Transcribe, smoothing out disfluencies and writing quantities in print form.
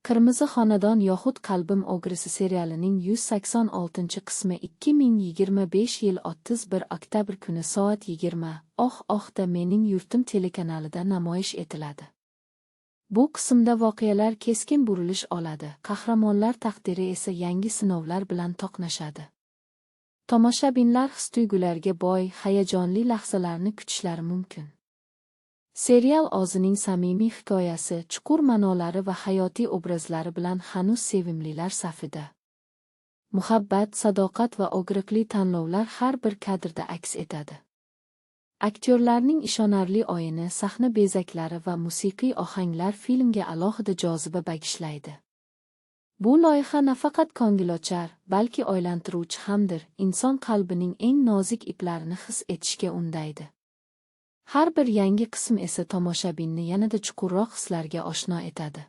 Qirmizi xonadon yoxud Qalbim o'grisi serialining 186-qismi 2025 yil 31 oktyabr kuni soat 20:00 da Mening yurtim telekanalida namoyish etiladi. Bu qismda voqealar keskin burilish oladi, qahramonlar taqdiri esa yangi sinovlar bilan to'qnashadi. Tomoshabinlar his-tuyg'ularga boy, hayajonli lahzalarni kutishlari mumkin. Serial o'zining samimiy hikoyasi, chuqur ma'nolari va hayotiy obrazlari bilan hanuz sevimlilar safida. Muhabbat, sadoqat va og'riqli tanlovlar har bir kadrda aks etadi. Aktyorlarning ishonarli o'yini, sahna bezaklari va musiqiy ohanglar filmga alohida joziba bag'ishlaydi. Bu loyiha nafaqat ko'ngilochar, balki o'ylantiruvchi hamdir, inson qalbining eng nozik iplarini his etishga undaydi. Har bir yangi qism esa tomoshabinni yanada chuqurroq hislarga oshno etadi.